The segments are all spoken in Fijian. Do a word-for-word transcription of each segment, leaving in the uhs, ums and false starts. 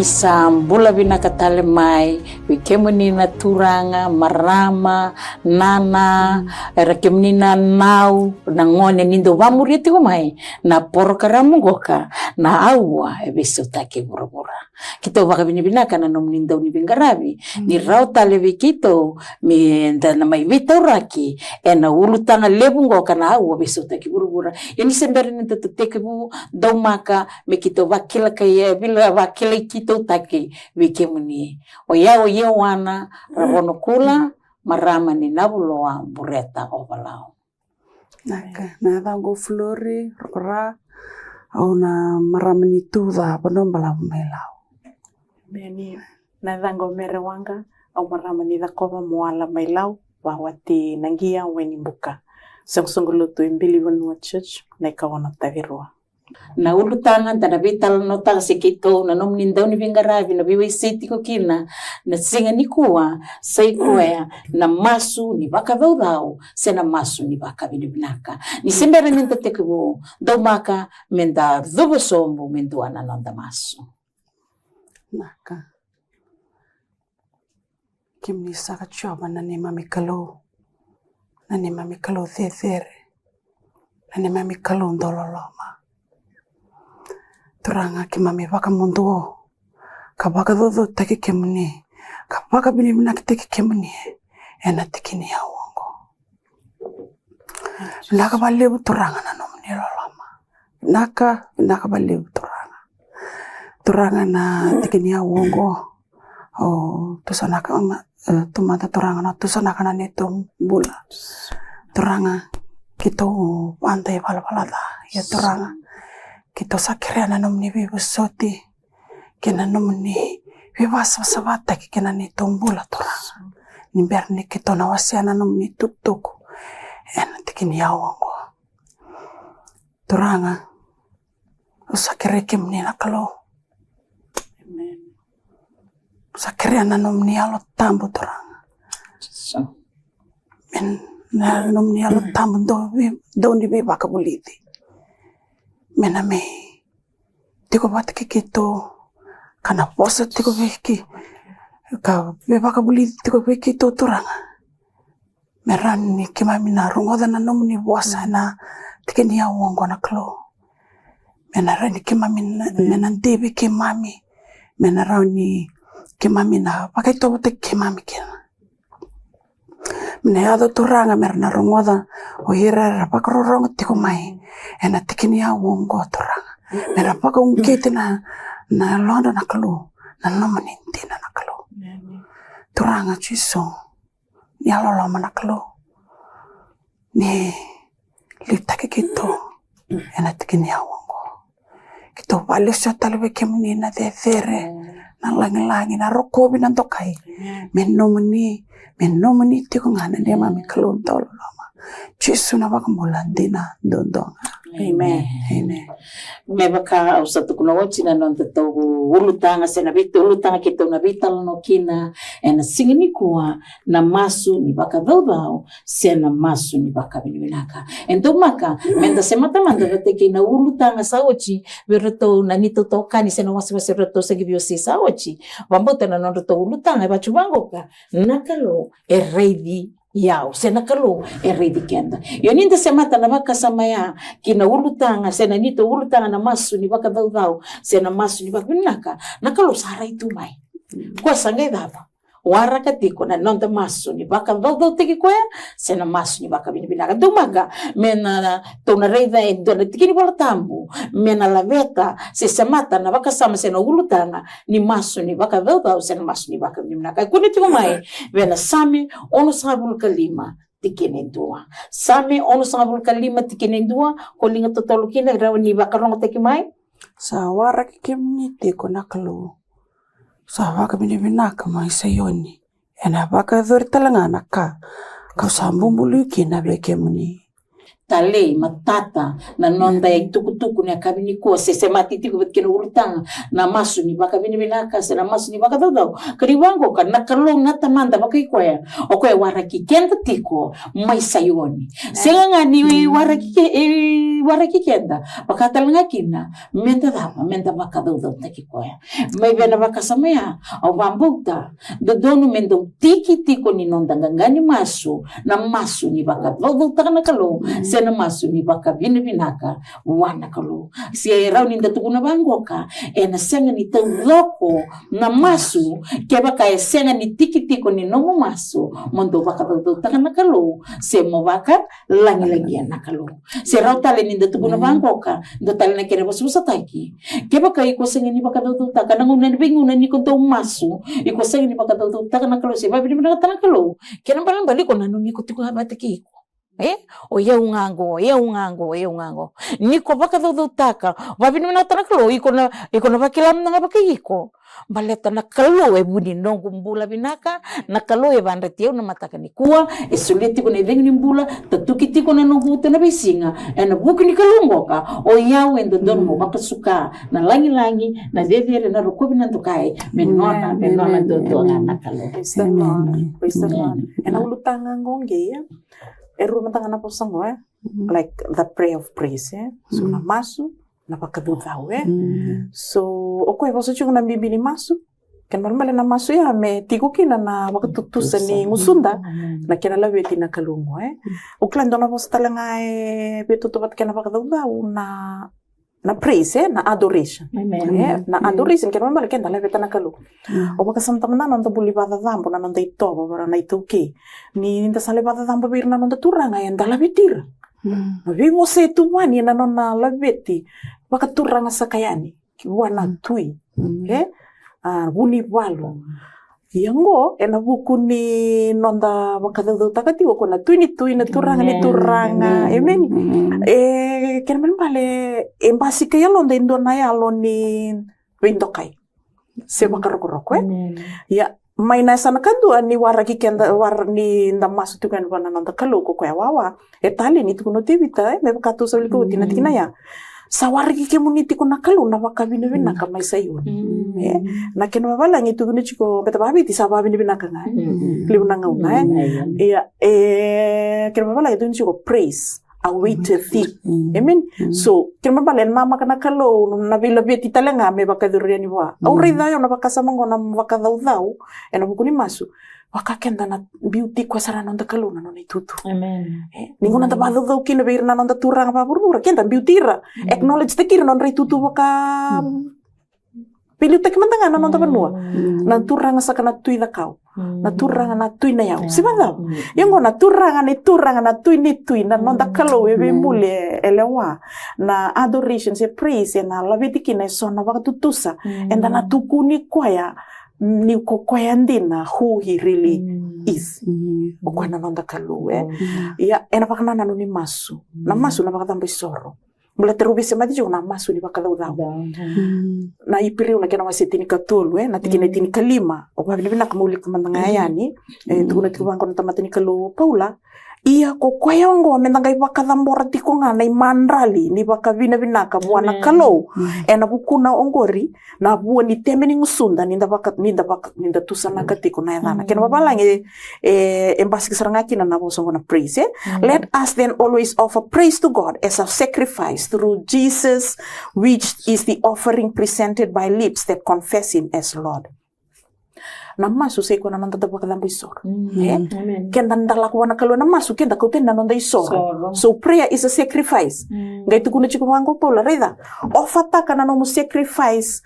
Sa bula vinaka tale mai vei kemuni na turaga, marama, nana, era kemuni na nau, na gone ni dau vamuria tiko mai na porokaramu qoka na Aua e Veisautaki Vuravura. Keitou vakavinavinaka na nomuni dau ni veiqaravi ni rawa tale vei keitou me da na mai veitauraki ena ulutaga levu qoka na Aua Veisautaki Vuravura. Ia ni se bera ni da tekivu, daumaka me keitou vakila kai, e, vila vakilai keitoutaki vei kemuni. O yau o Ioana Ravonokula, marama ni Navuloa, Bureta, Ovalau. Naka, na yacaqu o Flori Rokora, au na marama ni Tuca, Vanuabalavu mai Lau. Meni, na yacaqu o Mere Waqa, au marama ni Cakova, Moala mai Lau, vawati Naqia, Wainibuka. Soqosoqo lotu i Bilivanua Church, na ikaono Taviriwa. Na ulutaga da na veitalanoataka se keitou na nomuni dau ni veiqaravi na veiwasei tiko kina na siga nikua, sa i koya na masu ni vakacaucau se na masu ni vakavinavinaka. Ni se bera ni da tekivu, daumaka me da cuva sobu me dua na noda masu. Naka. Kemuni saka Jiova na neimami Kalou, na neimami Kalou cecere, na neimami Kalou dau loloma. Turaga, keimami vakamuduo ka vakacaucautaki kemuni, ka vakavinavinakataki kemuni ena tiki ni aua oqo. Vinaka vakalevu Turaga na nomuni loloma. Vinaka, vinaka vakalevu Turaga. Turaga, na tiki ni aua oqo, o tusanaka, e, tu mada Turaga, na tusanaka na neitou bula. Turaga, keitou vada i valavala ca. Ia Turaga, keitou sa kerea na nomuni veivosoti kei na nomuni veivasavasavataki kei na neitou bula Turaga. Ni bera ni keitou na wasea na nomuni tukutuku ena tiki ni aua oqo. Turaga, au sa kerei kemuni na Kalou. Au sa kerea na nomuni Yalo Tabu Turaga. Me na nomuni Yalo Tabu dau vei, dau ni veivakavulici. Me na mai tiko vata kei keitou, ka na vosa tiko vei kei, ka veivakavulici tiko vei keitou Turaga. Me rawa ni keimami na rogoca na nomuni vosa ena tiki ni aua oqo na Kalou. Me na rawa ni keimami na, me na devi keimami. Me na rawa ni keimami na vakaitovo taki keimami kina. Me na yaco Turaga me ra na rogoca o ira era vakarorogo tiko mai ena tiki ni aua oqo Turaga. Me ra vakauqeti na, na yalodra na Kalou, na nomuni dina na Kalou. Turaga Jisu, ni yaloloma na Kalou. Ni liutaki keitou ena tiki ni aua oqo. Keitou vakalesuya tale vei kemuni na cecere, na lagilagi, na rokovi, na dokai. Me nomuni, me nomuni tiko ga na neimami Kalou dau loloma. Jisu na iVakabula dina duadua ga. Amen. Me vaka au sa tukuna oti, na nodatou ulutaga se na veiulutaga keitou na veitalanoa kina ena siga nikua, na masu ni vakacaucau se na masu ni vakavinavinaka. E daumaka me da semata mada vata kei na ulutaga sa oti vei iratou na neitou itokani se na wasewase ratou sa qai veiwasei sa oti. Vakabauta na nodratou ulutaga e vaka tu vaqoka: Na Kalou e raici au, se na Kalou e raici keda. Io, ni da semata na vakasama ya ki na ulutaga se na neitou ulutaga na masu ni vakacaucau se na masu ni vakavinavinaka, na Kalou sa rai tu mai. Koya sa qai cava? Waraka tiko na noda masu ni vakacaucautaki koya se na masu ni vakavinavinaka. Daumaka me na tou na raica e dua na tiki ni Vola Tabu me na laveta se semata na vakasama se na ulutaga ni masu ni vakacaucau se na masu ni vakavinavinaka. E kune tiko mai vei na Same onosagavulu ka lima, tikina e dua. Same onosagavulu ka lima, tikina e dua. Ko liga totolo kina, rawa ni vakarogotaki mai. Sa waraki kemuni tiko na Kalou. Sa vakavinavinaka mai Saioni. Ena vakayacori tale ga na ka kau sa bubului kina vei kemuni. talei matata na noda itukutuku ni yakavi nikua, se semati tiko vata kei na ulutaga na masu ni vakavinavinaka se na masu ni vakacaucau. Ka ni vaqo ka na Kalou na Tamada vakaikoya, o koya e waraki keda tiko mai Saioni. Sega ga ni waraki ke, e waraki keda, vaka tale ga kina meda cava, meda vakacaucautaki koya. Mai vei na vakasama ya, au vabauta dodonu me dau tiki tiko ni noda qaqa ni masu na masu ni vakacaucautaka na Kalou, se na masu ni vakavinavinaka vua na Kalou. Se e rawa ni da tukuna vaqoka, ena sega ni taucoko na masu kevaka e sega ni tiki tiko ni nomu masu mo dau vakacaucautaka na Kalou, se mo vakalagilagia na Kalou. Se rawa tale ni da tukuna vaqoka, dua tale na kena vosavosataki. Kevaka iko sega ni vakacaucautaka na gauna, na veigauna ni ko dau masu, iko sega ni vakacaucautaka na Kalou se vakavinavinakataka na Kalou, kena ibalebale iko nanumi iko tiko ga vata kei iko. E? O yau ga qo, o yau ga qo, o yau ga qo. Ni ko vakacaucautaka, vakavinavinakataka na Kalou, iko na, iko na vakila mada ga vakai iko. Baleta na Kalou e vu ni noqu bula vinaka, na Kalou e vadrati au na mataka nikua, e solia tiko na icegu ni bula, tatuki tiko na noqu uto na veisiga, ena vuku ni Kalou qoka, o yau e dodonu mo vakasuka na lagilagi, na cecere, na rokovi, na dokai, me nona, me nona duadua ga na Kalou. Praise the Lord. Praise the Lord. Ena ulutaga qo qei, e rua mada ga na vosa qo, e? Like the prayer of praise, e? So na masu, na vakacaucau, e? So, o koya e vosa tiko na bibi ni masu. Kena ibalebale na masu ya me tiko kina na vakatutusa ni gusuda, na kena laveti na Kalou qo, e? Au kila dua na vosa tale ga e veitoto vata kei na vakacaucau na, na praise, e? Na adoration. E? Na adoration, kena ibalebale keda laveta na Kalou. O vakasamataka mada na noda bula ni vakacacabo, na noda itovo vata na iTaukei. Ni da sa lai vakacacabo vei ira na noda turaga, eda laveti ira. Na veivosa e tuvani ena nona laveti vakaturaga saka yani vua na tui, e? A, Vunivalu. Ia qo ena vuku ni noda vakacaucautaka tiko ko na Tui ni tui, na Turaga ni turaga. Emeni. E, kena ibalebale e basika e yaloda e dua na yalo ni veidokai se vakarokoroko, e? Ia mai na yasana kadua ni waraki keda, wara ni da masu tiko yani vua na noda Kalou, ko koya wawa. E talei ni tukuna o Tevita, e, me vaka tou sa wilika oti na tikina ya. Sa waraki kemuni tiko na Kalou na vakavinavinaka mai Saioni. E, na kena vavalagi e tukuna tiko, beta vaviti sa vakavinavinaka ga, e? Levu na gauna, e? Ia, e, kena vavalagi e tukuna tiko praise awaiteth thee. Amen. So kena ibalebale e namaka na Kalou na veilaveti tale ga me vakayacori yani vua. Au raica o yau na vakasama qo na vakacaucau ena vuku ni masu. Vaka keda na biuti koya sara na noda Kalou na nona itutu. E, ni gauna da vakacaucau kina vei ira na noda turaga vakavuravura, keda biuti ira, acknowledge taki ira na nodra itutu vaka veiliutaki mada ga na noda vanua. Na Turaga saka na Tui Cakau. Na Turaga na Tui Nayau. Se vacava? Ia qo na Turaga ni turaga, na Tui ni tui, na noda Kalou e veibuli, e lewa. Na adoration se praise ena laveti kina eso na vakatutusa. Eda na tukuni koya ni ko koya dina, who he really is. O koya na noda Kalou, e? Ia ena vakanananu ni masu. Na masu na vakacabo isoro. Baleta rau veisemati tiko na masu ni vakacaucau. Na Iperiu na kena wase tinikatolu, e, na tikina e tinikalima. Au vakavinavinaka meu wilika mada ga yani. E tukuna tiko vaqo na tamata ni Kalou o Paula. Ia ko koya oqo meda qai vakacabora tiko ga na imadrali ni vakavinavinaka vua na Kalou ena vukuna oqori, na vua ni tebe ni gusuda, ni da vaka, ni da vaka, ni da tusanaka tiko na yacana. Kena vavalagi, e, e basika sara ga kina na vosa oqo na praise, e? Let us then always offer praise to God as a sacrifice through Jesus, which is the offering presented by lips that confess him as Lord. Na masu sa ikoya na noda vakacabo isoro. E? Keda da lako vua na Kalou ena masu, keda kauta yani na noda isoro. So prayer is a sacrifice. Qai tukuna tiko vaqo o Paula, raica, ofataka na nomu sacrifice,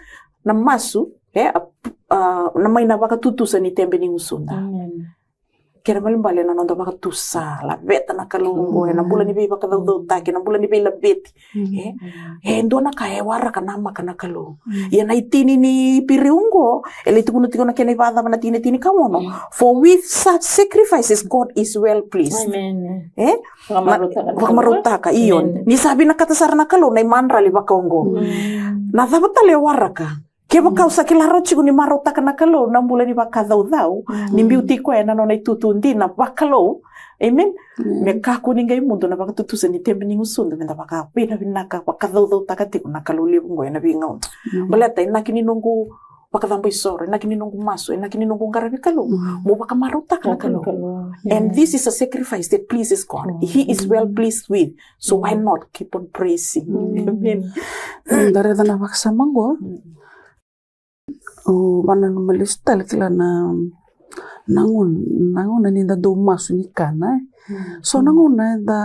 na masu, e, a, a, na mai na vakatutusa ni tebe ni gusuda. Kena ibalebale na noda vakatusa, laveta na Kalou oqo ena bula ni veivakacaucautaki, ena bula ni veilaveti. E, e dua na ka e waraka namaka na Kalou. Ia na itini ni Iperiu oqo e lai tukuna tiko na kena ivakacava na tikina e tinikaono. For with such sacrifices God is well pleased. E? Vakamarautaka, io. Ni sa vinakata sara na Kalou na imadrali vaka oqo. Na cava tale e waraka? Kevaka au sa kila rawa tiko ni marautaka na Kalou na bula ni vakacaucau, ni biuti koya ena nona itutu dina vakalou, Amen. Mm. Me kakua ni qai mudu na vakatutusa ni tebe ni gusuda, meda vakavinavinaka, vakacaucautaka tiko na Kalou levu oqo ena veigauna. Mm. Baleta inaki ni noqu vakacabo isoro, inaki ni noqu masu, inaki ni noqu qaravi Kalou. Mm. Mo vakamarautaka na Kalou. Kalou. And this is a sacrifice that pleases God. Mm. He is well pleased with. So why not keep on praising? Mm. Amen. Mm, da raica na vakasama oqo. Mm. O vananuma lesu tale kila na, na gauna, na gauna ni da dau masu ni kana, e. Mm. So na gauna da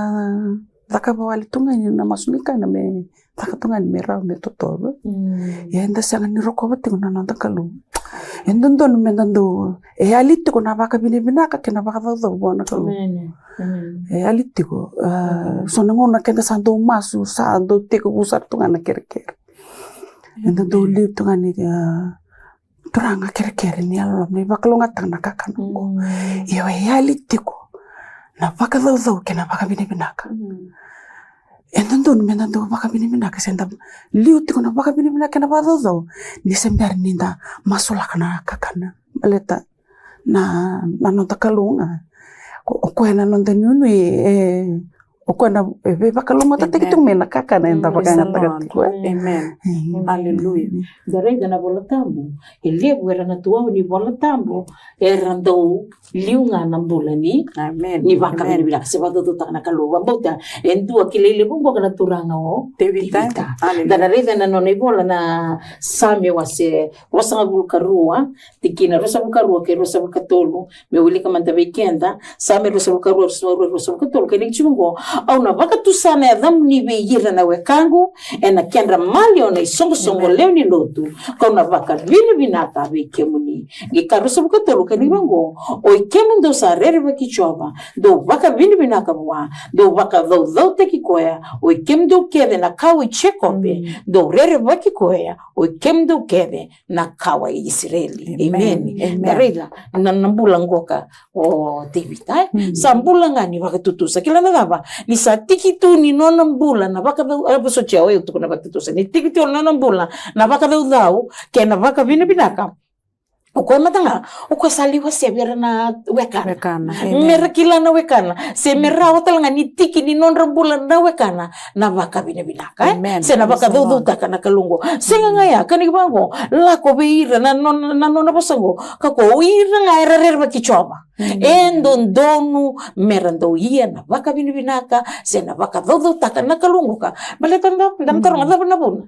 cakava wale tu ga ni na masu ni kana me caka tu ga ni me rawa me totolo. Mm. Ia eda sega ni rokova tiko na noda Kalou. E dodonu me da dau, e yali tiko na vakavinavinaka kei na vakacaucau vua na Kalou. Amen. Amen. E yali tiko. Ah, so na gauna keda sa dau masu, sa dau tekivu sara tu ga na kerekere. Eda dau liu tu ga ni, ah, Turaga, kerekere ni yalololoma, ni vakalougatataka na kakana oqo. Mm. Io, e yali tiko na vakacaucau kei na vakavinavinaka. Mm. E dodonu me da dau vakavinavinaka, se da liu tiko na vakavinavinaka kei na vakacaucau, ni se bera ni da masulaka na kakana. Baleta na, na noda Kalou ga, o, o koya na noda nuinui, e, o koya na, e, veivakalougatataki tu mai na kakana eda vakayagataka tiko. Amen. Aleluya. Da raica na iVola Tabu, e levu era na tuwau ni iVola Tabu era dau liu ga na bula ni, ni vakavinavinaka se vakacaucautaka na Kalou. Vakabauta e dua kilai levu oqo na turaga o Tevita. Da na raica na nona ivola na Same wase ruasagavulu ka rua, tikina ruasagavulu ka rua kei ruasagavulu ka tolu. Me wilika mada vei keda, Same ruasagavulu ka rua, ruasagavulu ka rua, ruasagavulu ka tolu, kei na tiko oqo: Au na vakatusa na yacamuni vei ira na wekaqu, ena kedra maliwa na isoqosoqo lewe ni lotu, kau na vakavinavinaka vei kemuni. Qai ka ruasagavulu ka tolu, kei na vaqo: Oi kemudou sa rerevaki Jiova, dou vakavinavinaka vua, dou vakacaucautaki koya, oi kemudou kece na kawa i Jekope, dou rerevaki koya, oi kemudou kece na kawa i Isireli. Emeni. Da raica na, na bula qoka o Tevita, e? Sa bula ga ni vakatutusa. Kila na cava? Ni sa tiki tu ni nona bula na vakacau, e, vosoti au, au tukuna vakatutusa. Ni tiki tu na nona bula na vakacaucau kei na vakavinavinaka. O koya mada ga, o koya sa liu wasea vei ira na wekana. Wekana, emeni. Mera kila na wekana. Se me rawa tale ga ni tiki ni nodra bula na wekana na vakavinavinaka, e? Emeni. Se na vakacaucautaka na Kalou oqo. Sega ga ya, kena ivaqo, lako vei ira na nona, na nona vosa oqo. Ka ko ira ga era rerevaki Jiova. E dodonu mera dau ia na vakavinavinaka se na vakacaucautaka na Kalou oqo ka. Baleta da, da taroga cava na vuna.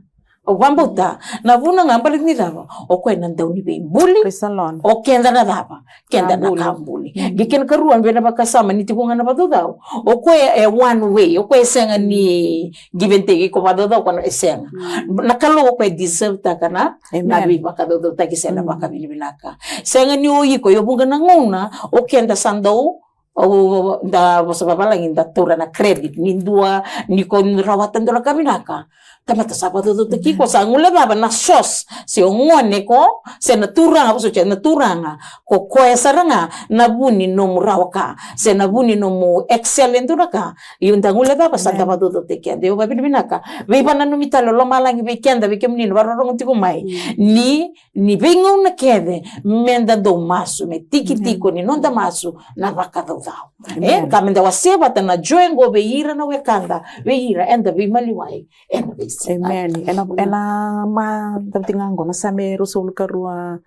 Au vakabauta na vuna ga baleta ni cava? O koya na dau ni veibuli. Praise the Lord. O keda na cava? Keda na ka buli. Qai kena karua, vei na vakasama ni tiko ga na vakacaucau, o koya e one way, o koya e sega ni give and take, iko vakacaucau, ko na, e sega. Na Kalou o koya e deserve taka na, na veivakacaucautaki se na vakavinavinaka. Sega ni o iko, io vuqa na gauna o keda sa dau, o, da vosa vavalagi da taura na credit ni dua, ni ko rawata dua na ka vinaka. Tamata sa vakacaucautaki iko, sa guilecava na source, se o gone ko, se na turaga, vosoti, na turaga, ko koya sara ga na vu ni nomu rawa ka se na vu ni nomu excel e dua na ka. Io, da guilecava sa da vakacaucautaki keda. Io, vakavinavinaka. Veivakananumi tale o lomalagi vei keda, vei kemuni na vakarorogo tiko mai, ni ni veigauna kece meda dau masu, me tiki tiko ni noda masu na vakacaucau. E ka meda wasea vata na joy oqo vei ira na wekada, vei ira eda veimaliwai ena veisiga. Emeni. Ena, ena ma, taviti ga oqo na Same ruasagavulu ka rua,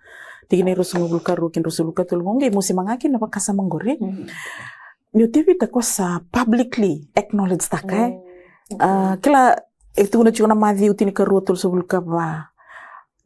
tikina e ruasagavulu ka rua kei na ruasagavulu ka tolu, oqo qai mosi maga kina na vakasama oqori. Ni o Tevita ko sa publicly acknowledge taka, e? A, kila, e tukuna tiko na Maciu tinikarua, tolusagavulu ka va.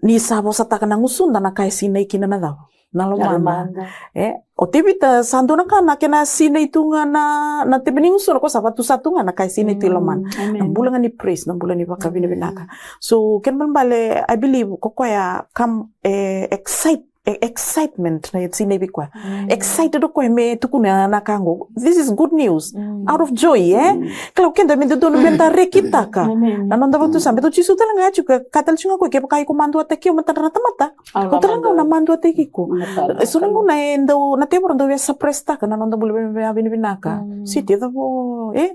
Ni sa vosataka na gusuda na ka e sinai kina na cava? Na lomana. E, o Tevita sa dua na ka na kena sinai tu ga na, na tebe ni gusuda, ko sa vatusa tu ga na ka e sinai tu i lomana. Na bula ga ni praise, na bula ni vakavinavinaka. So kena balebale, I believe ko koya kam, e, excite e, excitement na sinai vei koya. Excited o koya me tukuna na ka oqo. This is good news. Out of joy, e? Kila o keda me dodonu meda rekitaka na noda vatusa. Baleta o Jisu tale ga e tiko, kaya tale tiko ga o koya, kevaka iko maduataki au, matadra na tamata, au tale ga au na maduataki iko. So na gauna e dau, na tevoro dau via suppress taka na noda bula vinavinaka. Siti, e cava, e?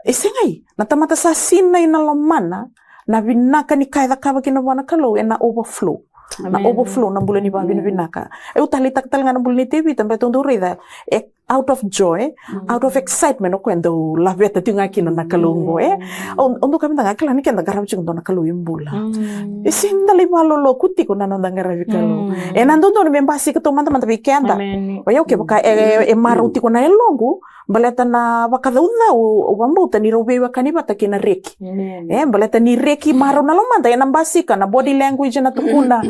E segai. Na tamata sa sinai na lomana, na vinaka ni ka e cakava kina vua na Kalou ena overflow. Na overflow na bula ni vakavinavinaka. E, au taleitaka tale ga na bula nei Tevita, baleta au dau raica, e, out of joy, out of excitement, o koya dau laveta tiko ga kina na Kalou oqo, e. Au, au dau kaya mada ga, kila ni keda qarava tiko dua na Kalou e bula. E sega ni da lai vakaloloku tiko na noda qaravi Kalou. E na dodonu me basika taumada mada vei keda. O yau kevaka e, e marau tiko na yaloqu, baleta na vakacaucau, au vakabauta ni rau veiwekani vata kei na reki. E, baleta ni reki marau na lomada, ena basika na body language ena tukuna.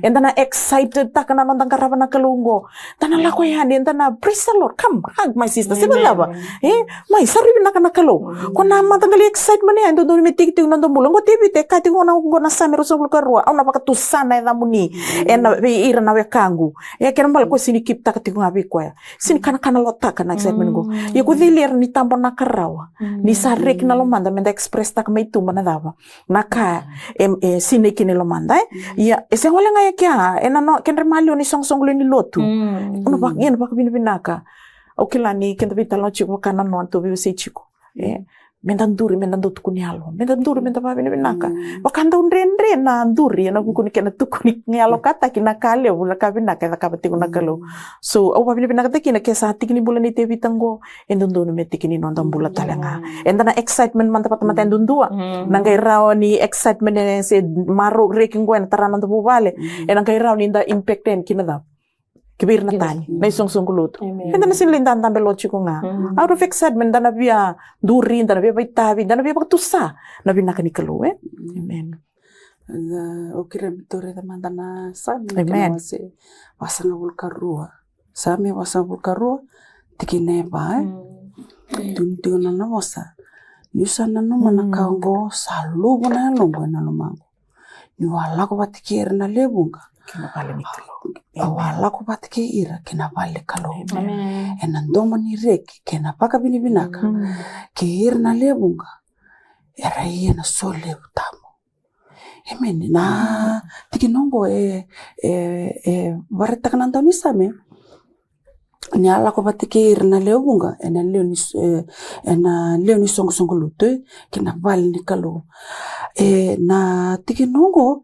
Eda na excited taka na noda qarava na Kalou oqo. Da na lako yani, eda na praise the Lord. Come, hug my sister. Se cava? E, mai, sa rui vinaka na Kalou. Ko na mataqali excitement ya, e dodonu me tikitiki na noda bula. Oqo Tevita e kaya tiko na, oqo na Same ruasagavulu ka rua, au na vakatusa na yacamuni ena, vei ira na wekaqu. E, kena bala ko sega ni keep taka tiko ga vei koya. Sega ni kanakana lotaka na excitement qo. Ia ko cei li era ni tabo na ka rawa. Ni sa reki na lomada, meda express taka mai tuba na cava. Na ka e, e sinai kina e lomada, e. Ia, e sega wale ga e kea, e na no, kedra maliwa ni soqosoqo lewe ni lotu. Au na vaka, ia na vakavinavinaka. Au kila ni keda veitalanoa tiko vaka na noa tou veiwasei tiko. E, meda duri, meda dau tukuni yalo. Meda duri, meda vakavinavinaka. Vaka dau dredre na duri, ena vuku ni kena tukuni yalokataki na ka levu, na ka vinaka e cakava tiko na Kalou. So, au vakavinavinakataka kina ke sa tiki ni bula nei Tevita qo, e dodonu me tiki ni noda bula tale ga. Eda na excitement mada vata mada e dudua. Na qai rawa ni excitement e se marau reki qo ena tara noda vuvale. Ena qai rawa ni da impact yani kina cava. Ki vei ira na tani, na isoqosoqo lotu. Eda na sega ni lai dadabe loa tiko ga. Out of excitement, da na via duri, da na via vakaitavi, da na via vakatusa na vinaka ni Kalou, e? Amen. Au kerea me tou raica mada na Same, kena wase vasagavulu ka rua. Same vasagavulu ka rua, tikina e va, e? Tukuna tiko na nona vosa. Niu sa nanuma na ka oqo, sa luvu na yaloqu ena lomaqu. Niu a lako vata kei ira na lewe vuqa. Au a lako vata kei ira ki na vale ni Kalou. Ena domo ni reki kei na vakavinavinaka kei ira na lewe vuqa. Era ia na solevu tabu. Emeni. Na tikina oqo e, e, e vakaraitaka na daunisame ni a lako vata kei ira na lewe vuqa ena lewe ni, e, ena lewe ni soqosoqo lotu, e, kei na vale ni Kalou. E, na tikina oqo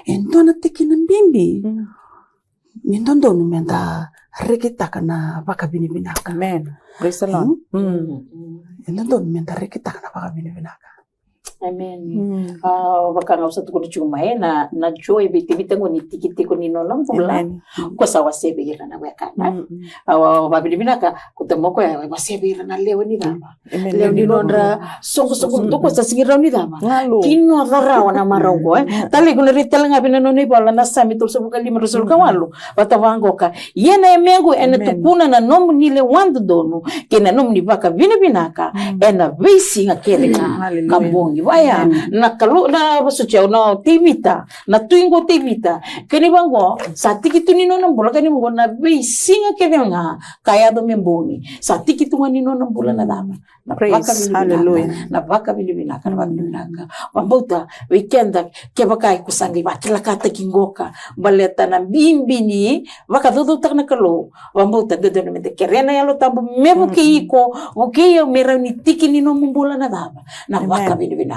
e dua na tikina bibi ni dodonu meda rekitaka na vakavinavinaka. Amen. Praise the Lord. E dodonu meda rekitaka na vakavinavinaka. Amen. A, vaka ga au sa tukuna tiko mai, na, na joy vei Tevita qo ni tiki tiko ni nona bula. Ko sa wase vei ira na wekana. A, vakavinavinaka, ko tamoko e wase vei ira na lewe ni cava. Lewe ni nodra soqosoqo lotu, ko sa sega ni rawa ni cava. Kinoca rawa na marau qo, e. Tale ko na rai tale ga vei na nona ivola na Same tolusagavulu ka lima, ruasagavulu ka walu. Vata vaqo ka, ia na yamequ ena tukuna na nomuni lewa dodonu kei na nomuni vakavinavinaka ena veisiga kece ga. Ka bogi vaya na Kalou, na vosoti au na Tevita, na tui qo Tevita. Kena vaqo sa tiki tu ni nona bula, kena vaqo na veisiga kece ga ka yaco me bogi. Sa tiki tu ga ni nona bula na cava. Na vakavinavinaka, na vakavinavinaka, na vakavinavinaka. Vakabauta vei keda, kevaka iko sa qai vakilakataki qoka baleta na bibi ni vakacaucautaka na Kalou. Vakabauta dodonu meda kerea na Yalo Tabu me vukei iko, vukei au, me rawa ni tiki ni nomu bula na cava, na vakavinavinaka.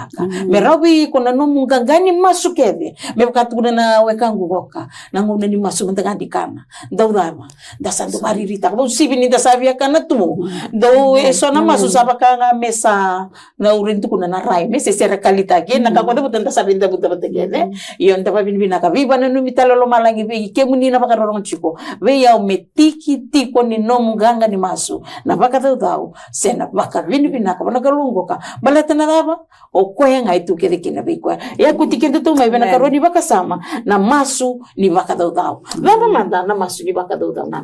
Me rawa vei iko na nomu qaqa ni masu kece, me vaka tukuna na wekaqu qoka, na gauna ni masu mada ga ni kana. Dau cava, da sa dau vakariritaka, vakauasivi ni da sa via kana tu. Dau e so na masu sa vaka ga me sa, na ure ni tukuna na rai, me se sere kalitaki, na ka ko cavuta da sa via cavuta vata kece. Io, da vakavinavinaka, veivakananumi tale o lomalagi vei kemuni na vakarorogo tiko. Vei au me tiki tiko ni nomu qaqa ni masu na vakacaucau se na vakavinavinaka vua na Kalou qoka. Baleta na cava? O koya ga e tu kece kina vei koya. E a kuti keda tu mai vei na karua ni vakasama, na masu ni vakacaucau. Cava mada na masu ni vakacaucau na?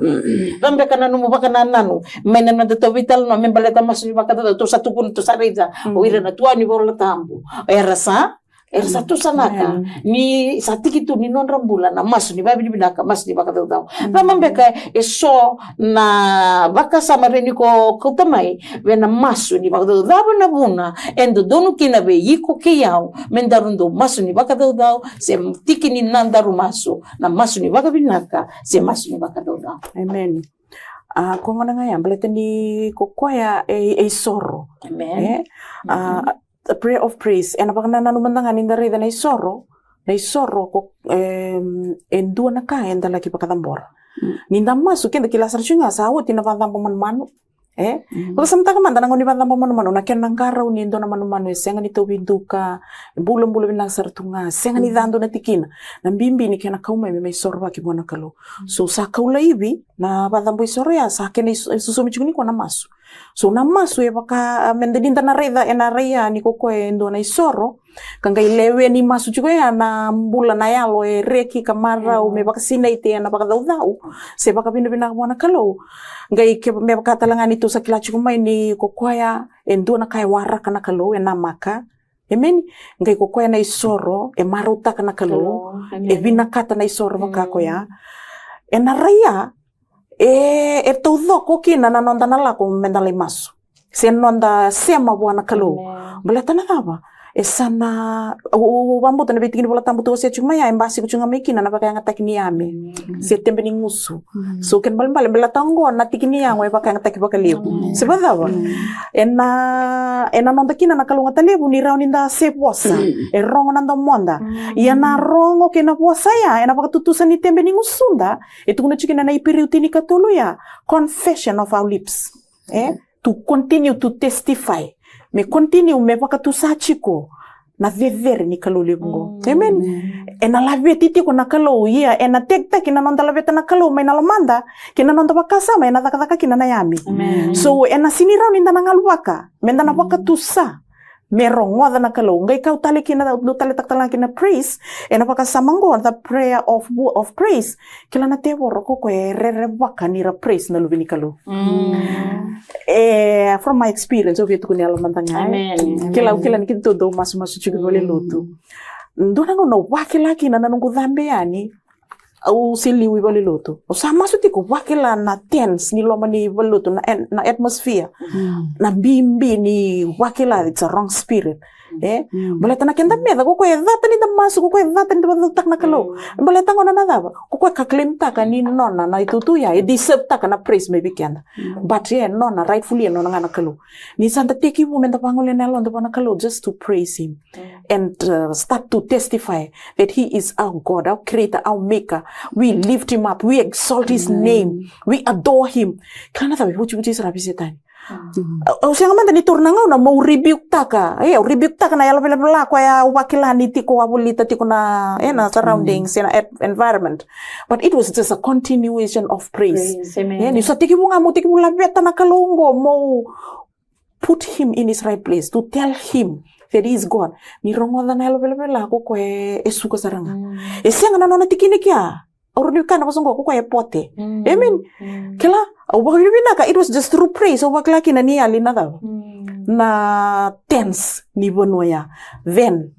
Cava beka na nomu vakanananu mai na noda tou veitalanoa me baleta masu ni vakacaucau? Tou sa tukuna, tou sa raica o ira na tua ni Vola Tabu, era sa, era sa tusanaka ni sa tiki tu ni nodra bula na masu ni vakavinavinaka, masu ni vakacaucau. Cava beka e so na vakasama e rawa ni ko kauta mai vei na masu ni vakacaucau? Cava na vuna e dodonu kina vei iko kei au me daru dau masu ni vakacaucau se tiki ni nodaru masu na masu ni vakavinaka se masu ni vakacaucau? Emeni. A, ko gona ga ya, baleta ni ko koya e, e isoro. Amen. E? A, a prayer of praise. Ena vakanananu mada ga ni da raica na isoro, Na isoro ko, em, e dua na ka eda laki vakacabora. Ni da masu, keda kila sara tiko ga sa oti na vakacabo manumanu. E? Vakasamataka mada na gauna ni vakacabo manumanu, na kena qarauni e dua na manumanu e sega ni tauvi duka, e bulabula vinaka sara tu ga, sega ni ca dua na tikina. Na bibi ni kena kau mai me mai sorovaki vua na Kalou. So sa kau laivi na vakacabo isoro ya, sa kena is-, e sosomi tiko ni ko na masu. So na masu e vaka, a, meda ni da na raica ena rai ya ni ko koya e dua na isoro, ka qai lewe ni masu tiko ya na bula na yalo e reki ka marau me vakasinaiti ena vakacaucau se vakavinavinaka vua na Kalou. Qai ke me vaka tale ga ni tou sa kila tiko mai ni ko koya e dua na ka e waraka na Kalou, e namaka. Emeni. Qai ko koya na isoro e marautaka na Kalou, e vinakata na isoro vaka koya. Ena rai ya, e, e taucoko kina na noda na lako meda lai masu se noda sema vua na Kalou. Baleta na cava? E sa na, au, au, au vakabauta na veitikina Vola Tabu tou wasea tiko mai ya, e basika tiko ga mai kina na vakayagataki ni yame se tebe ni gusu. So kena balebale, baleta oqo na tiki ni yago e vakayagataki vakalevu. Se vakacava? Ena, ena noda kina na kalougata levu ni rawa ni da se vosa. E rogo na domoda. Ia na rogo kei na vosa ya, ena vakatutusa ni tebe ni gusuda, e tukuna tiko kina na Iperiu tinikatolu ya, confession of our lips. E? To continue to testify. Me continue me vakatusa tiko na cecere ni Kalou levu qo. Amen. Ena laveti tiko na Kalou, ia ena tekitaki na noda laveta na Kalou mai na lomada kei na noda vakasama, ena cakacaka kina na yame. So ena sini rawa ni da na galuvaka meda na vakatusa me rogoca na Kalou. Qai kau tale kina, dau tale taka tale ga kina praise, ena vakasama qo, the prayer of wo-, of praise. Kila na tevoro ko koya e rerevaka ni ra praise na luve ni Kalou. E, from my experience, au via tukuna yalo mada ga. Kila, au kila ni keitou dau masumasu tiko i valenilotu. Dua na gauna au vakila kina na noqu cabe yani, au se liu i valenilotu. Au sa masu tiko, vakila na tense ni loma ni valenilotu, na at-, na atmosphere. Na bibi ni vakila, it's a wrong spirit. E? Baleta na keda meca, ko koya e cata ni da masu, ko koya e cata ni da vakacaucautaka na Kalou. Baleta gona na cava? Ko koya ka claim taka ni nona na itutu ya, e deserve taka na praise mai vei keda. But e nona, rightfully e nona ga na Kalou. Ni sa da tekivu meda vagolea na yaloda vua na Kalou, just to praise him. And, uh, start to testify that he is our God, our creator, our maker. We lift him up, we exalt his name, we adore him. Kila na cava, e vucivuci sara vei Setani. Au, au sega mada ni taura na gauna meu rebuke taka. E, au rebuke taka na yalo velavela koya au vakila ni tiko, au volita tiko na, e, na surroundings, e, na at-, environment. But it was just a continuation of praise. E, ni sa tekivu ga meu tekivu laveta na Kalou qo, meu put him in his right place, to tell him that he is God. Ni rogoca na yalo velavela ko koya e suka sara ga. E sega na nona tikina kea. Au rawa ni kaya na vosa qo, ko koya e pote. Amen. Kila, au vakavinavinaka, it was just through praise, au vakila kina ni yali na cava? Na tense ni vanua ya. Then,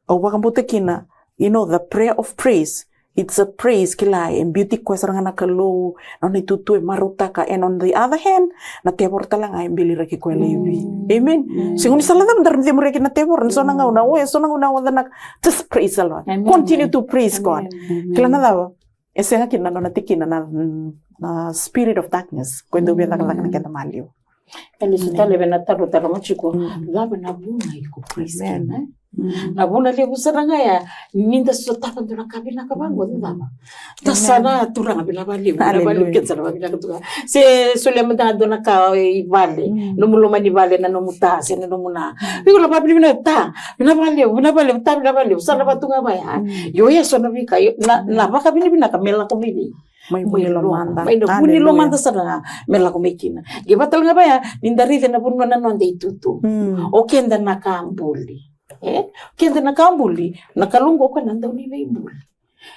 au vakabauta kina, you know, the prayer of praise, it's a praise, kila, e biuti koya sara ga na Kalou, na nona itutu e marautaka, and on the other hand, na tevoro tale ga e beliraki koya laivi. Amen. Sega ni sala cava daru ni cemuri kina na tevoro, ni so na gauna, o, e so na gauna, o, na, just praise the Lord. Continue to praise God. Kila na cava? E sega kina na nona tikina na, na spirit of darkness. Ko e dau via cakacaka na keda maliwa. E lesu tale vei na taro taro mo tiko. Cava na vuna iko praise kina? Na vuna levu sara ga ya, ni da sotava dua na ka vinaka vaqo, cava? Da sa na turaga vinaka vakalevu, vinaka vakalevu, keda sa na vavinaka tu ga. Se solia mada dua na ka i vale, nomu loma ni vale, na nomu ta, se na nomu na. Vei iko na vavinavinaka ta, vinaka vakalevu, vinaka vakalevu, ta, vinaka vakalevu, sa na vatu ga vaya. Io, e so na veika, io, na, na vakavinavinaka me lako mai vei. Mai vu ni lomada. Mai na vu ni lomada sara ga me lako mai kina. Ke vata ga vaya, ni da raica na vanua na noda itutu. O keda na ka buli. E? O keda na ka buli, na Kalou qo koya na dau ni veibuli.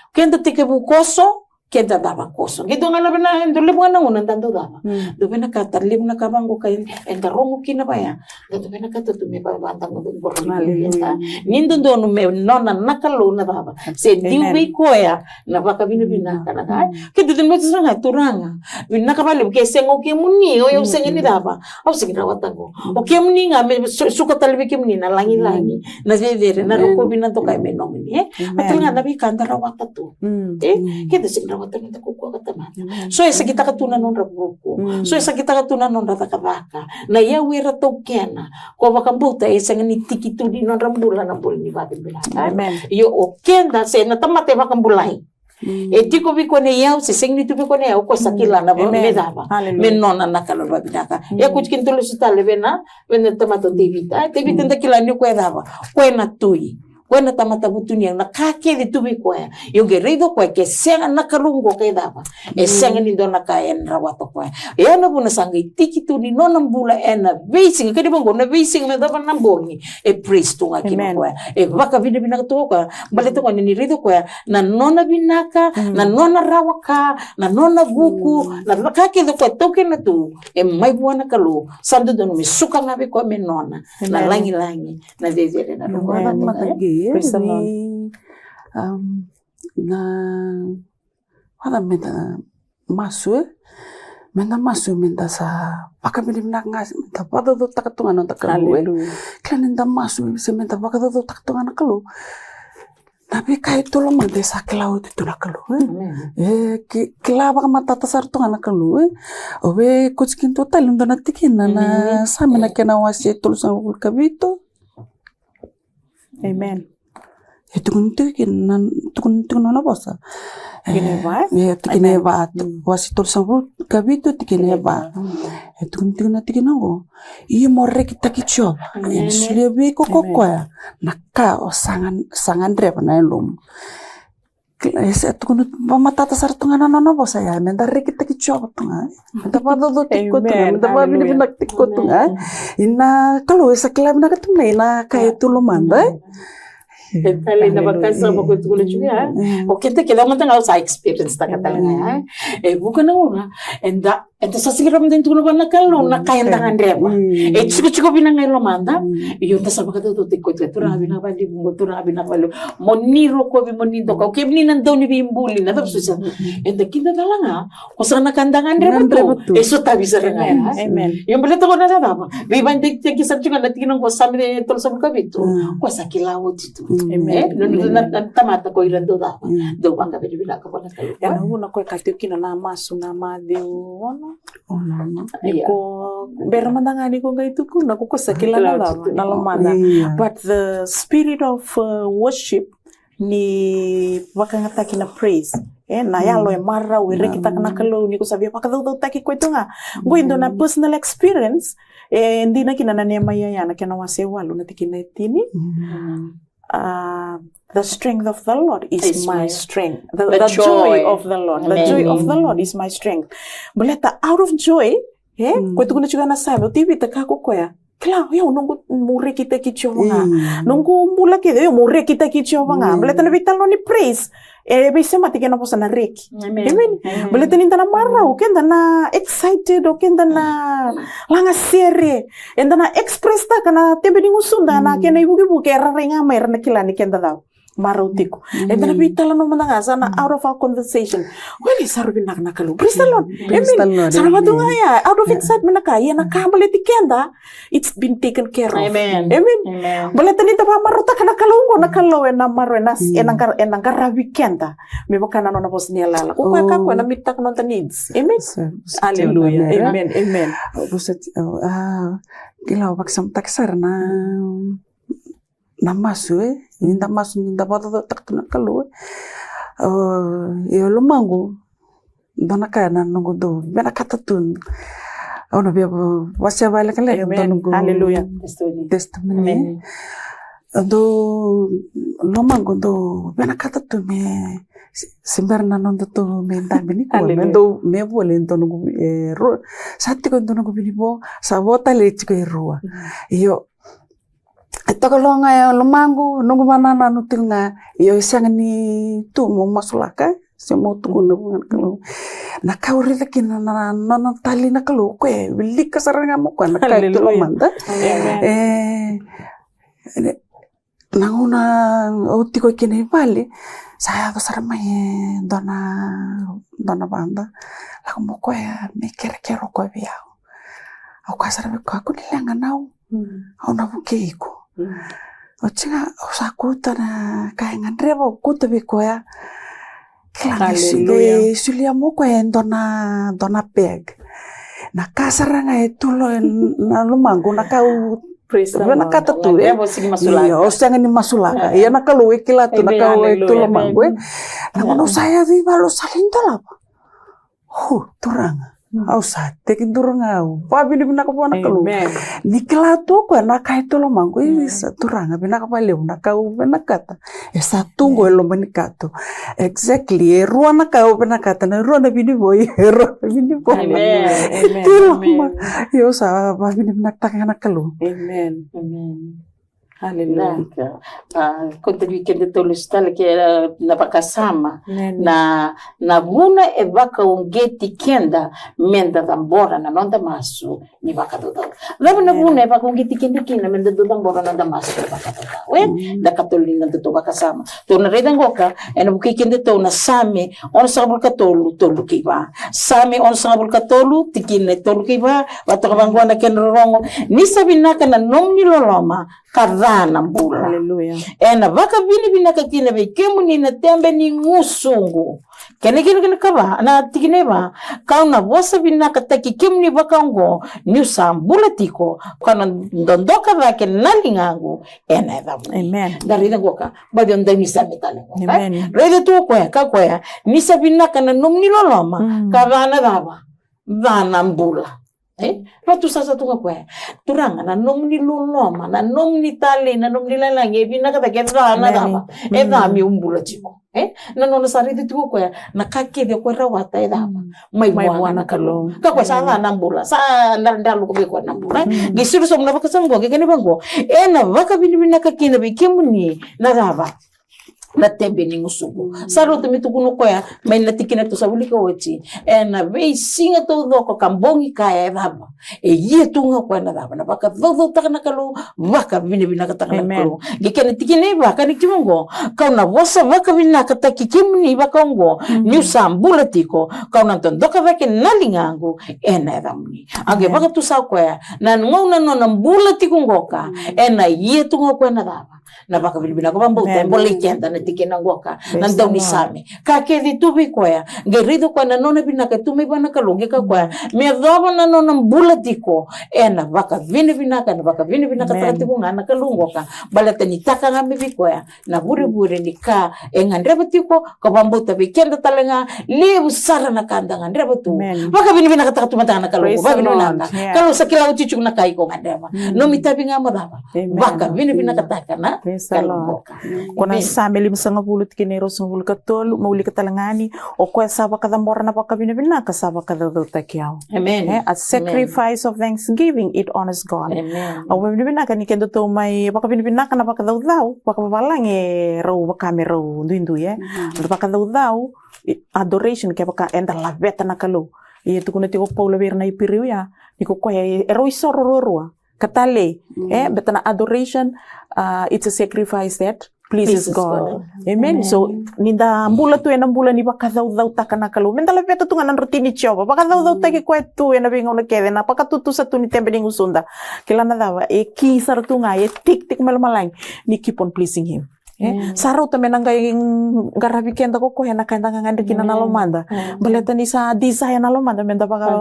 O keda tekivu koso, keda cava koso. Ke dua ga na vena, dau levu ga na gauna da dau cava. Dau vinakata, levu na ka vaqo ka eda rogo kina vaya. Da dau vinakata tu me va, va da qo, qo, qo, ni dodonu me nona na Kalou na cava. Se diu vei koya na vakavinavinaka na ka. Ke dua na moti sara ga, turaga. Vinaka vakalevu ke sega o kemuni, o yau sega ni cava. Au sega ni rawata qo. O kemuni ga me su, suka tale vei kemuni na lagilagi, na cecere, na rokovi, na dokai me nomuni, e? A tale ga na veika da rawata tu. E? Keda sega ni Vata na noda kaukaua ka tamata. Amen. So e sakitaka tu na nodra vuku. Mm. So e sakitaka tu na nodra cakacaka. Na iyau era taukena. Ko vakabauta e sega ni tiki tu ni nodra bula na bula ni vakavinaka. Amen. Io, o keda se na tamata e vakabulai. Mm. E tiko vei koya na iyau, se sega ni tu vei koya na iyau, ko sa kila na va-, me cava. Hallelujah. Me nona na Kalou vakavinaka. Mm. E kuti kina tolu lesu tale vei na, vei na tamata o Tevita. E, Tevita da kila ni o koya e cava. Koya na tui. Koya na tamata vutuniyau, na ka kece tu vei koya. Io qai raica o koya ke sega na Kalou qo ka e cava. E sega ni dua na ka e na rawata o koya. E ya na vuna sa qai tiki tu ni nona bula ena veisiga. Kena vaqo na veisiga me cava na bogi. E praise tu ga kina o koya. E vakavinavinaka tu o koya. Baleta o koya ni raica o koya na nona vinaka, na nona rawa ka, na nona vuku, na ka kece o koya taukena tu. E mai vua na Kalou. Sa dodonu me suka ga vei koya me nona. Na lagilagi. Na cecere na rogo. Praise the Lord. Na vata meda masu, e? Meda masu, meda sa vakavinavinaka ga, meda vakacaucautaka tu ga na noda Kalou, e? Hallelujah. Kila ni da masu, se meda vakacaucautaka tu ga na Kalou. Na veika e tu lomada e sa kila oti tu na Kalou, e? Amen. E, ki-, kila vakamatata sara tu ga na Kalou, e? O vei kuti kina tu tale dua na tikina, na Same na kena wase tolusagavulu ka vitu. Amen. E tukuni tiko kina, tukuni tiko na nona vosa. Tikina e va. E, tikina e va. Wase tolusagavulu ka vitu, tikina e va. E tukuni tiko na tikina oqo. Ia mo rekitaki Jiova. Amen. E solia vei iko ko koya na ka o sa ga-, sa gadreva na yalomu. E sa tukuna vakamatata sara tu ga na nona vosa ya, meda rekitaki Jiova tu ga. Meda vakacaucautaki koya tu ga, meda vakavinavinakataki koya tu ga. Ina Kalou e sa kila vinaka tu ga ina ka e tu lomada, e? E tale na vakasama ko tukuna tu ga. O keda kece mada ga au sa experience taka tale ga, e? E vuqa na gauna eda Eda sa sega ni rawa mada ni tukuna vua na Kalou na ka eda gadreva. E tikotiko vinaka ga e lomada. Io, da sa vakacaucautaki koya tu ga, Turaga vinaka vakalevu, Turaga vinaka vakalevu. Mo ni rokovi, mo ni doka. O kemuni na dauniveibuli, na cava soti. Eda kidacala ga, ko sa na ka da gadreva tu. E sotavi sara ga. Amen. Io, baleta ko na cava. Veivakadikadiki sara tu ga na tikina qo Same tolusagavulu ka vitu. Ko sa kila oti tu. Amen. E, na, na, na tamata ko ira dau cava. Dau vakavinavinaka vua na Kalou. Ia na vuna ko e kaya tiko kina na masu na Maciu ono. Iko bera mada ga ni ko qai tukuna, ko, ko sa kila na cava, na lomada. But the spirit of, uh, worship ni vakayagataki na praise. E, na yalo e marau, e rekitaka na Kalou, ni ko sa via vakacaucautaki koya tu ga. Qo e dua na personal experience, e dina kina na Nemaia ya na kena wase walu na tikina e tini. Uh, the strength of the Lord is my strength. The, the joy of the Lord. The joy of the Lord is my strength. Baleta out of joy, e? Ko tukuna tiko na Same, o Tevita kaya ko koya, kila, io, noqu, mo rekitaki Jiova ga. Noqu bula kece, io, mo rekitaki Jiova ga. Baleta na veitalanoa ni praise, e veisemati kei na vosa na reki. Amen. Baleta ni da na marau, keda na excited, o keda na lagasere, eda na express taka na tebe ni gusuda, na kena ivukivuki, era rai ga mai, era na kila ni keda cava. Marau tiko. Eda na veitalanoa mada ga, sa na out of our conversation. Wele sa rui vinaka na Kalou. Praise the Lord. Amen. Sa na madu ga ya, out of excitement na ka, ia na ka baleti keda, it's been taken care of. Amen. Baleta ni da vakamarautaka na Kalou qo, na Kalou ena marau, ena, ena qaravi keda. Me vaka na nona vosa ni yalayala. Ko koya ka koya na mitaka noda needs. Amen. Hallelujah. Amen. Amen. Kila, au vakasamataka sara na, na masu, e. Ni da masu, ni da vakacaucautaka tu na Kalou, e. Io, lomaqu. Dua na ka na noqu dau vinakata tu. Au na via wasea vakalekaleka dua noqu testimony. Au dau, lomaqu dau vinakata tu me se, se bera na noda tu me dabe nikua. Me dau, me voli e dua noqu, e, rua. Sa tiko e dua noqu vinivo, sa vo tale tiko e rua. Io. E toka lo ga e lomaqu, noqu vakanananu tiko ga, io e sega ni tu mo masulaka, se mo tukuna vua na Kalou. Na ka au raica kina na, na, na nona talei na Kalou, o koya e wilika sara ga mo koya na ka e tu lomada. E, na gauna au tiko kina i vale, sa yaco sara mai e dua na, dua na vada. Lako mo koya me kerekere o koya vei au. Au kaya sara vei koya, ko ni leqa nau. Au na vukei iko. Oti ga, au sa kauta na ka e gadreva, au kauta vei koya. Kila ga, e solia mai o koya e dua na, dua na bag. Na ka sara ga e tu lo, na lomaqu, na ka au vinakata tu, e. Io, au sega ni masulaka. Ia na Kalou e kila tu na ka e tu lomaqu, e. Na gauna au sa yaco i vale, au sa lai dolava. Hu, Turaga. Au sa tekiduru ga, au vakavinavinaka vua na Kalou. Ni kila tu o koya na ka e tu lomaqu, e, sa, Turaga, vinaka vakalevu na ka au vinakata. E sa tu qo e loma ni kato. Exactly, e rua na ka au vinakata, na rua na vinivoi, e rua na vinivoi. Amen. Amen. Tilo ma. Io, sa vakavinavinakataka ga na Kalou. Amen. Amen. Hallelujah. Kau tavi keda tolu stala ke, eh, na vakasama. Amen. Na, na vuna e vakauqeti keda meda cabora na noda masu ni vakacaucau. Cava na vuna e vakauqeti keda kina meda dau cabora na noda masu ni vakacaucau, e? Da katolu ni noda tou vakasama. Tou na raica qoka, ena vukei kedatou na Same onosagavulu ka tolu, tolu kei va. Same onosagavulu ka tolu, tikina e tolu kei va, vatoka vaqo na kena rorogo. Ni sa vinaka na nomuni loloma, ka ca na bula. Hallelujah. Ena vakavinavinaka kina vei kemuni na tebe ni gusuqu. Kena, kena, kena ka va, na tikina e va, kau na vosa vinakataki kemuni vakaoqo, niu sa bula tiko, kau na dodoka cake na ligaqu ena yacamuni. Amen. Da raica qoka, baci o dau ni Same tale qoka. Amen. Raica tu o koya, ka koya, ni sa vinaka na nomuni loloma, ka ca na cava? Ca na bula. E? Vatusa sa tu ga koya. Turaga, na nomuni loloma, na nomuni talei, na nomuni lalai, e vinaka cake, e ca na cava? E ca meu bula tiko. E? Na nona sa raica tiko koya, na ka kece o koya rawata, e cava? Mai vua na Kalou. Ka koya sa ca na bula, sa dra, dra luko vei koya na bula. Qai suru sobu na vakasama qo, qai kena vaqo. Ena vakavinavinaka kina vei kemuni, na cava? Na tebe ni gusuqu. Sa rauta me tukuna o koya, mai na tikina tou sa wilika oti. Ena veisiga taucoko ka bogi kaya e cava? E ia tu ga o koya na cava? Na vakacaucautaka na Kalou, vakavinavinakataka na Kalou. Qai kena tikina e va, kaya tiko qo, kau na vosa vakavinakataki kemuni vakaoqo, niu sa bula tiko, kau na dodoka cake na ligaqu ena yacamuni. A qai vakatusa o koya, na gauna nona bula tiko qoka, ena ia tu ga o koya na cava? Na vakavinavinaka. Vakabauta e bolei keda na tikina qoka, na dau ni Same. Ka kece tu vei koya, qai raica o koya na nona vinaka e tu mai vua na Kalou, qai kaya o koya, me yacova na nona bula tiko, ena vakavinavinaka, ena vakavinavinakataka tiko ga na Kalou qoka, baleta ni taka ga mai vei koya na vurevure ni ka e gadreva tiko, ka vakabauta vei keda tale ga, levu sara na ka da gadreva tu. Vakavinavinakataka tu mada ga na Kalou, vakavinavinaka. Kalou sa kila oti tiko na ka iko gadreva. Nomu itavi ga mo cava? Vakavinavinakataka na Kalou qoka. Ko na Same limasagavulu tikina e ruasagavulu ka tolu, mo wilika tale ga ni, o koya sa vakacabora na vakavinavinaka sa vakacaucautaki au. Amen. E, a sacrifice of thanksgiving, it honors God. Au vakavinavinaka ni kedatou mai vakavinavinaka na vakacaucau, vakavavalagi e rau vaka me rau duidui, e. Vakacaucau, adoration, kevaka eda laveta na Kalou. Ia tukuna tiko o Paula vei ira na Iperiu ya, ni ko koya e rau isoro ruarua ka talei, e, baleta na adoration, it's a sacrifice that pleases God. Amen. So ni da bula tu ena bula ni vakacaucautaka na Kalou, meda laveta tu ga na drotini Jiova, vakacaucautaki koya tu ena veigauna kece, na vakatutusa tu ni tebe ni gusuda. Kila na cava? E ki sara tu ga, e tiki tiko mai lomalagi, ni keep on pleasing Him. E, sa rauta me na qai qaravi keda ko koya na ka eda gagadre kina na lomada. Baleta ni sa desire na lomada meda vaka,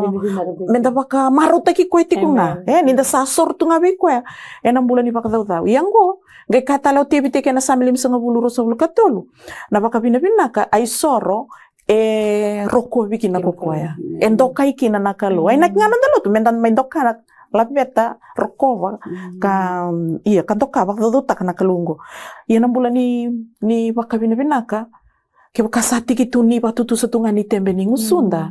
meda vakamarautaki koya tiko ga. E, ni da sa soro tu ga vei koya ena bula ni vakacaucau. Ia qo, qai kaya tale o Tevita ena Same limasagavulu ruasagavulu ka tolu, na vakavinavinaka a isoro e rokovi kina ko koya, e dokai kina na Kalou. A inaki ga na noda lotu meda mai doka, laveta, rokova, ka, ia, ka doka, vakacaucautaka na Kalou qo. Ia na bula ni, ni vakavinavinaka, kevaka sa tiki tu ni vakatutusa tu ga ni tebe ni gusuda,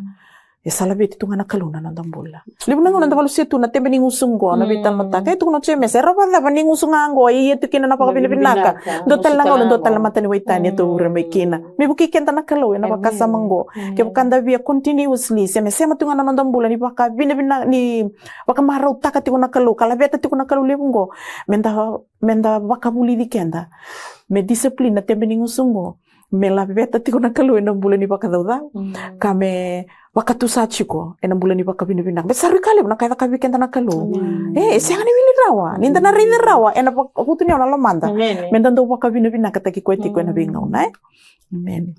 e sa laveti tu ga na Kalou na noda bula. Levu na gauna da valusia tu na tebe ni gusu qo, na veitalanoataka, e tukuna o Jemesa, e rawa cava ni gusu ga qo e ia tu kina na vakavinavinaka? Dua tale na gauna, dua tale na mata ni waitani e taura mai kina. Me vukei keda na Kalou ena vakasama qo. Kevaka da via continuously semesema tu ga na noda bula ni vakavinavina, ni vakamarautaka tiko na Kalou, ka laveta tiko na Kalou levu qo, meda, meda vakavulici keda me discipline na tebe ni gusu qo, me laveta tiko na Kalou ena bula ni vakacaucau, ka me vakatusa tiko ena bula ni vakavinavinaka. Me sa rui ka levu na ka e cakavi keda na Kalou. E, e sega ni wili rawa. Ni da na raica rawa ena vakavutuniyau na lomada. Me da dau vakavinavinakataki koya tiko ena veigauna, e? Amen.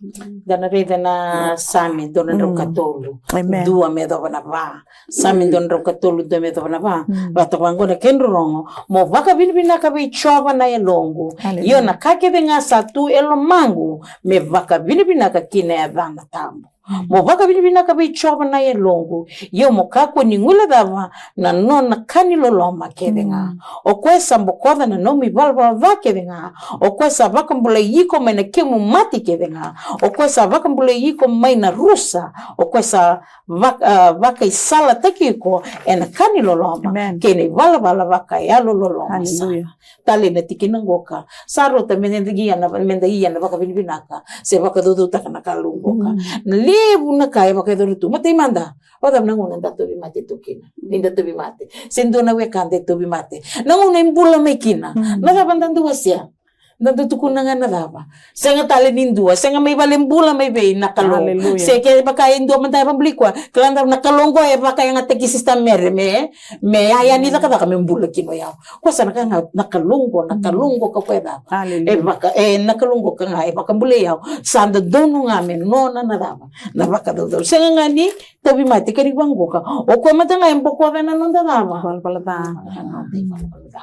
Da na raica na Same dua na drau ka tolu, dua me yacova na va. Same dua na drau ka tolu, dua me yacova na va. Vata vaqo na kena rorogo: Mo vakavinavinaka vei Jiova na yaloqu. Io, na ka kece ga sa tu e lomaqu, me vakavinavinaka ki na yacana tabu. Mo vakavinavinaka vei Jiova na yaloqu, io mo kakua ni guilecava na nona ka ni loloma kece ga. O koya sa bokoca na nomu ivalavala ca kece ga. O koya sa vakabulai iko mai na kemu mate kece ga. O koya sa vakabulai iko mai na rusa. O koya sa vak-, ah, vakaisalataki iko ena ka ni loloma kei na ivalavala vakayalololoma sara. Tale na tikina qoka. Sa rauta me da ia na, me da ia na vakavinavinaka se vakacaucautaka na Kalou qoka. Na levu na ka e vakayacori tu. Matai mada, o cava na gauna da tauvimate tu kina? Ni da tauvimate, se dua na wekada e tauvimate, na gauna e bula mai kina, na cava da dau wasea? Da dau tukuna ga na cava? Sega tale ni dua, sega mai vale, bula mai vei na Kalou. Se kevaka e dua mada e vakabulai koya, kila na Kalou qo e vakayagataki Sister Mary me me yaya ni cakacaka me bula kina o yau. Koya sa na ka ga na Kalou qo, na Kalou qo ka koya cava? E vaka, e na Kalou qo ka ga e vakabulai au. Sa dodonu ga me nona na cava? Na vakacaucau. Sega ga ni tauvimate, kena ivola qoka. O koya mada ga e bokoca na noda cava? Valavala ca.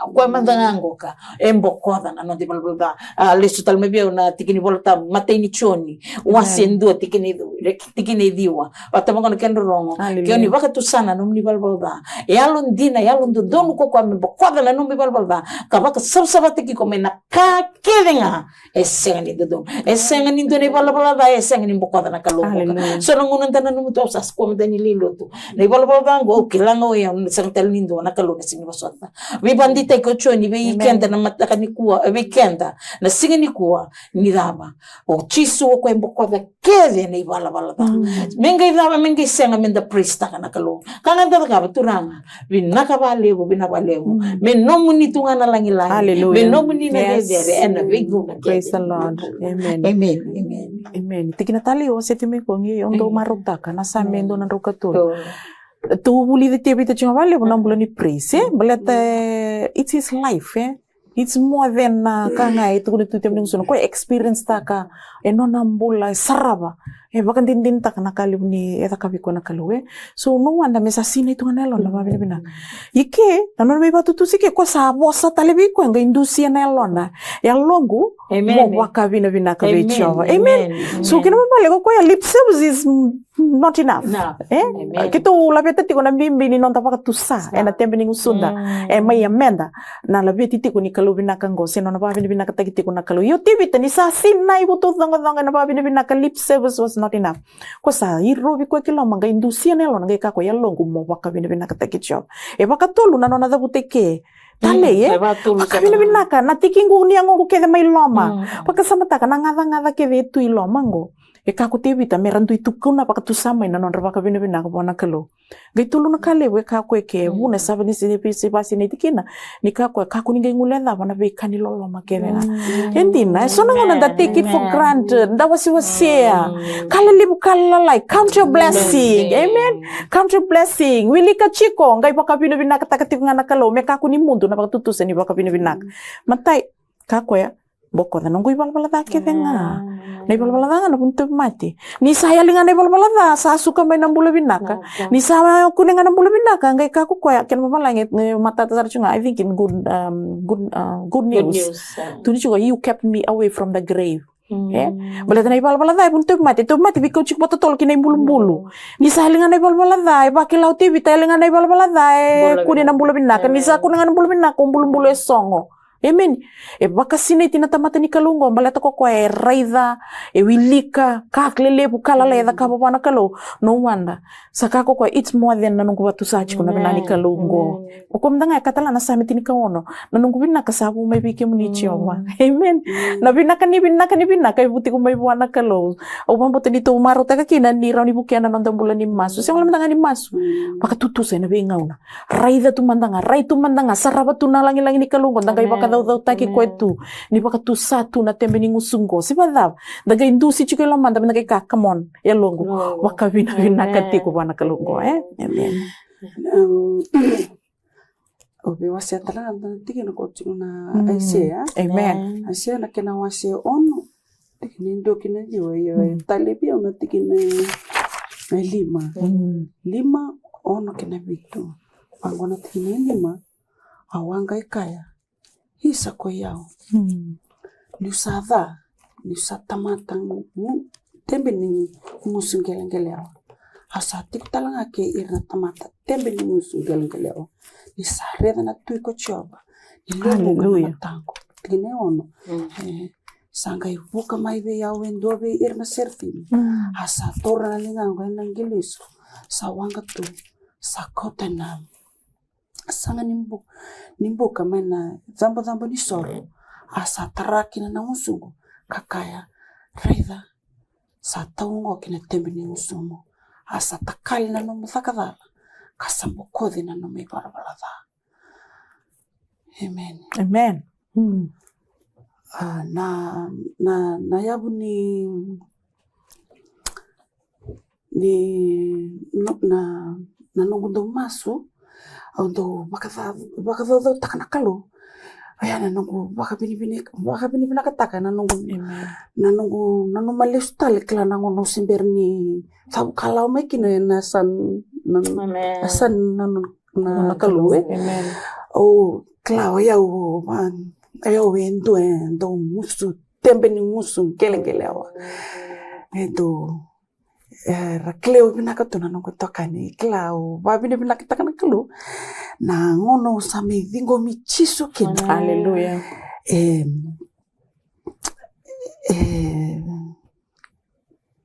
O koya mada ga qoka e bokoca na noda ivalavala ca. A, lesu tale mai vei au na tikina iVolatabu, matai ni Joni, wase dua, tikina i, tikina i ciwa. Vata vaqo na kena rorogo: Ke o ni vakatusa na nomuni valavala ca, e yalodina, e yalododonu ko koya me bokoca na nomu ivalavala ca, ka vakasavasavataki iko mai na ka kece ga e sega ni dodonu. E sega ni dua na ivalavala ca e sega ni bokoca na Kalou qoka. So na gauna da nanuma tu, au sa sikoa mada ni lai lotu, na ivalavala ca qo au kila ga o yau na sega tale ni dua, na Kalou na sega ni vosota. Veivakadeitaki o Joni vei keda na mataka nikua, e, vei keda na siga nikua, ni cava? O Jisu o koya e bokoca kece na ivalavala ca. Me qai cava, me qai sega me da praise-taka na Kalou. Ka ga da cakava, Turaga, vinaka vakalevu, vinaka vakalevu. Me nomuni tu ga na lagilagi. Me nomuni na cecere ena veigauna kece. Praise the Lord. Amen. Amen. Tikina tale o seti mai kogi, o dau marautaka na Same dua na drau ka tolu. Tou vulica Tevita tiko ga vakalevu na bula ni praise, e? Baleta, e, it's his life, e? It's more than, a, ka ga e tukuna tu Tevita ni gusuna. Koya e experience-taka e nona bula, e sarava, e vakadinadinataka na ka levu ni e cakavi koya na Kalou, e? So no wonder me sa sinai tu ga na yalona na vakavinavinaka. I ke, na nona veivakatutusa i ke, koya sa vosa tale vei koya, qai dusia na yalona: Yaloqu mo vakavinavinaka vei Jiova. Amen. So kena ibalebale, o koya lip service is not enough. E? Keitou laveta tiko na bibi ni noda vakatusa ena tebe ni gusuda. E mai ya meda na laveti tiko ni Kalou vinaka qo, se nona vakavinavinakataki tiko na Kalou. Io Tevita, ni sa sinai vutu coqacoqa ena vakavinavinaka, lip service was not enough. Koya sa irovi koya ki loma, qai dusia na yalona, qai kaya koya: Yaloqu mo vakavinavinakataki Jiova. E vakatolu na nona cavuta i ke. Talei, e? Vakavinavinaka na tiki qu ni yagoqu kece mai loma. Vakasamataka na gacagaca kece e tu i loma qo. E kaya ko Tevita me ra dui tukuna, vakatusa mai na nodra vakavinavinaka vua na Kalou. Qai tolu na ka levu e kaya ko e ke, vuna e sa vakasinai, se vakasinaiti kina, ni kaya ko e kakua ni qai guilecava na veika ni loloma kece ga. E dina, e so na gauna da take it for granted, da wasewasea. Ka lelevu, ka lalai, count your blessing. Amen. Count your blessing. Wilika tiko, qai vakavinavinakataka tiko ga na Kalou, me kakua ni mudu na vakatutusa ni vakavinavinaka. Matai, kaya ko e, bokoca noqu ivalavala ca kece ga. Na ivalavala ca ga na vu ni tauvimate. Ni sa yali ga na ivalavala ca, sa suka mai na bula vinaka. Ni sa kune ga na bula vinaka, qai kaya ko koya, kena vavalagi, e, matata sara tiko ga, I think in good, um, good, uh, good news. Tukuni tiko, you kept me away from the grave. E? Baleta na ivalavala ca e vu ni tauvimate, tauvimate veikau tiko vakatotolo ki na ibulubulu. Ni sa yali ga na ivalavala ca, e vakila o Tevita, yali ga na ivalavala ca, e kune na bula vinaka. Ni sa kune ga na bula vinaka, o bulubulu e sogo. Amen. E vakasinaiti na tamata ni Kalou qo, baleta ko koya e raica, e wilika ka lelevu, ka lalai e cakava vua na Kalou. No wonder. Sa kaya ko koya, it's more than na noqu vakatusa tiko na vinaka ni Kalou qo. O koya mada ga e kaya tale na Same tinikaono, na noqu vinaka sa vu mai vei kemuni Jiova. Amen. Na vinaka ni vinaka ni vinaka e vu tiko mai vua na Kalou. Au vakabauta ni tou marautaka kina ni rawa ni vukea na noda bula ni masu. Se gole mada ga ni masu. Vakatutusa ena veigauna. Raica tu mada ga, rai tu mada ga, sarava tu na lagilagi ni Kalou qo, da qai vaka Caucautaki koya tu. Ni vakatusa tu na tebe ni gusu qo. Se vacava? Da qai dusi tiko e lomada, me da qai kaya, come on, yaloqu. Vakavinavinaka tiko vua na Kalou qo, e? Amen. Au veiwasea tale ga na tikina ko tiko na Aisea. Amen. Aisea na kena wase ono. Tikina e dua ki na ciwa, io, e talevi au na tikina e lima. Lima, ono ki na vitu. Vaqo na tikina e lima. Au a qai kaya, isa ko i au. Niu sa ca, niu sa tamata gu-, tebe ni gusu qeleqelewa. Au sa tiko tale ga kei ira na tamata tebe ni gusu qeleqelewa. Ni sa raica na Tui ko Jiova. Ni levu ga na mataqu. Tikina e ono. E, sa qai vuka mai vei au e dua vei ira na serafimi. A sa taura na ligaqu ena agilosi. Sa waqa tu. Sa kauta na saqa ni bu-, ni buka mai na cabocabo ni soro. A sa tara kina na gusuqu ka kaya, raica, sa tau oqo ki na tebe ni gusumu. A sa takali na nomu caka cala ka sa bokoci na nomu ivalavala ca. Amen. Amen. A, na, na, na yavu ni ni no, na, na noqu dau masu, au dau vakaca-, vakacaucautaka na Kalou. Oya na noqu vakavinavinaka, vakavinavinakataka na noqu, na noqu, na noqu malesu tale kila na gauna au se bera ni cavu kalawa mai kina ena yasa na, yasa na, na, na Kalou, e. Au kila oya au, oya au e dua e dau gusu, tebe ni gusu qeleqelewa. E dau E, ra kilai au vinaka tu na noqu itokani, kila au vavinavinakataka na Kalou. Na gauna au sa mai ciqomi Jisu kina. Aleluya. E, e,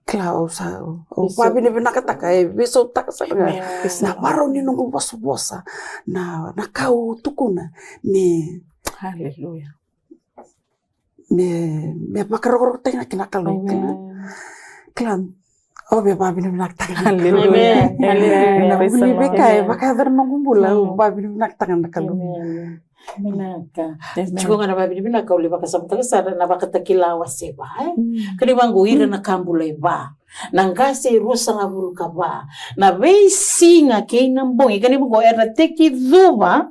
kila au sa, au vavinavinakataka, e veisautaka sara ga. Na varau ni noqu vosavosa, na, na ka au tukuna, me. Aleluya. Me, me vakarokorokotaki na kina Kalou kina. Kila, au via vavinavinakataka na Kalou. Aleluya. Na vuli veika e vakayacora na noqu bula, au vavinavinakataka na Kalou. Vinaka. Tiko ga na vavinavinaka, au lai vakasamataka sara na Vakatakila wase va, e? Kena vaqo, ira na ka bula e va. Na qase e ruasagavulu ka va. Na veisiga kei na bogi. Kena vaqo, era tekicuva.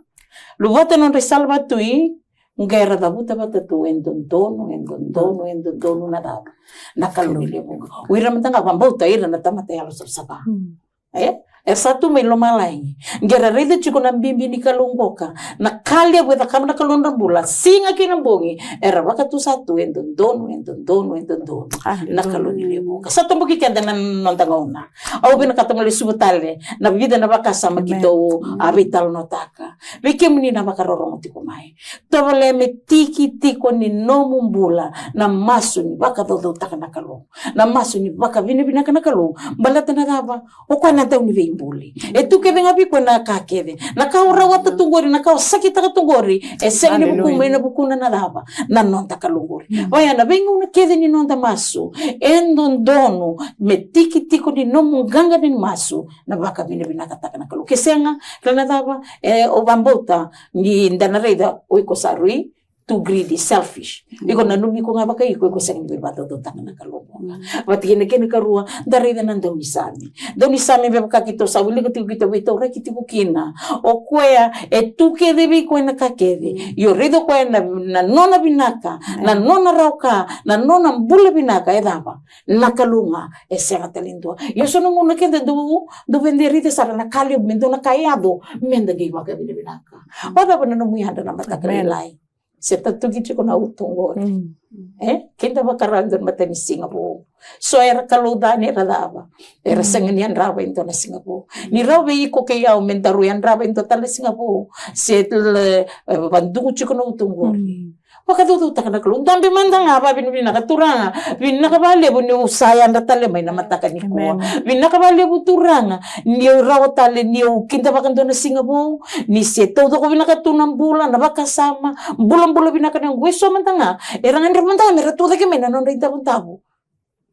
Luvata nodra isala vatui. Qai ra cavuta vata tu e dodonu, e dodonu, e dodonu na cava? Na Kalou ni lewe vuqa. O ira mada ga vakabauta ira na tamata yalo savasava. E? E sa tu mai lomalagi. Qai ra raica tiko na bibi ni Kalou qoka. Na ka levu e cakava na Kalou na bula. Siga kei na bogi. Era vakatusa tu e dodonu, e dodonu, e dodonu. Na Kalou ni lewe vuqa. Sa toboki keda na noda gauna. Au vinakata meu lesuva tale na vica na vakasama keitou a veitalanoataka. Vei kemuni na vakarorogo tiko mai. Tovolea me tiki tiko ni nomu bula na masu ni vakacaucautaka na Kalou. Na masu ni vakavinavinaka na Kalou. Baleta na cava? O koya na dau ni veibuli. E tu kece ga vei koya na ka kece. Na ka o rawata tu qori, na ka o sakitaka tu qori. E sega ni vuku mai na vukuna na cava? Na noda Kalou qori. Vaya na veigauna kece ni noda masu. E dodonu me tiki tiko ni nomu qaqa ni masu. Na vakavinavinakataka na Kalou. Ke sega, kila na cava, e, o vakabauta, ni da na raica, o iko sa rui, too greedy, selfish. Iko nanumi iko ga vakaiko, iko sega ni via vakacaucautaka na Kalou. Vata kei na kena ikarua, da raica na daunisame. Daunisame me vaka keitou sa wilika tiko keitou veitauraki tiko kina. O koya, e tu kece vei koya na ka kece. Io raica o koya na, na nona vinaka, na nona rawa ka, na nona bula vinaka, e cava? Na Kalou ga, e sega tale dua. Io so na gauna keda dau, dau vede raica sara na ka levu me dua na ka e yaco, meda qai vakavinavinaka. Vakacava na nomu yadra na mataka lailai? Se tatuki tiko na uto qori. E? Keda vakarau e dua na matanisiga vou. So era kalou ca ni ra cava. Era sega ni yadrava e dua na siga vou. Ni rawa vei iko kei au me daru yadrava e dua tale na siga vou. Se le, e, vadugu tiko na uto qori. Vakacaucautaka na Kalou. Dabe mada ga, vavinavinaka Turaga. Vinaka valevu niu sa yadra tale mai na mataka nikua. Vinaka valevu Turaga. Niu rawa tale, niu kida vakadua na siga vou. Ni se taucoko vinaka tu na bula, na vakasama. Bulabula vinaka na qu eso mada ga. Era gadreva mada ga mera tucake mai na nodra idavodavo.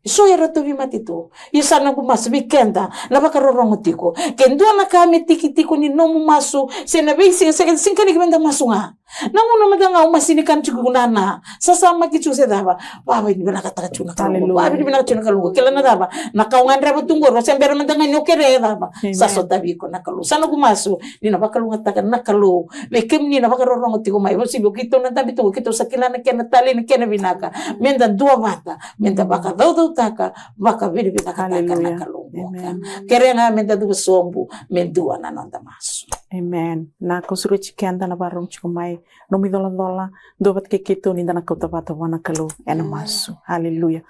So era tauvimate tu. Ia sa noqu masu vei keda na vakarorogo tiko. Ke dua na ka me tiki tiko ni nomu masu, se na veisiga, se, se kena ki meda masu ga. Na gauna mada ga au masi ni kana tiko na na. Sa samaki tiko se cava. Vavinavinakataka tiko na Kalou. Hallelujah. Vavinavinaka tiko na Kalou. Kila na cava. Na ka au gadreva tu qori, au se bera mada ga ni o kere e cava. Amen. Sa sotavi iko na Kalou. Sa noqu masu, ni na vakalougatataka na Kalou. Vei kemuni na vakarorogo tiko mai. Vasivi o keitou na dabe tu, keitou sa kila na kena talei, na kena vinaka. Meda duavata, meda vakacaucautaka, vakavinavinakataka na Kalou. Hallelujah. Amen. Kere ga meda cuva sobu, me dua na noda masu. Amen. Na kau sureti keda na vakarorogo tiko mai. Nomu icolacola, dua vata kei keitou ni da na kauta vata vua na Kalou ena masu. Haleluya.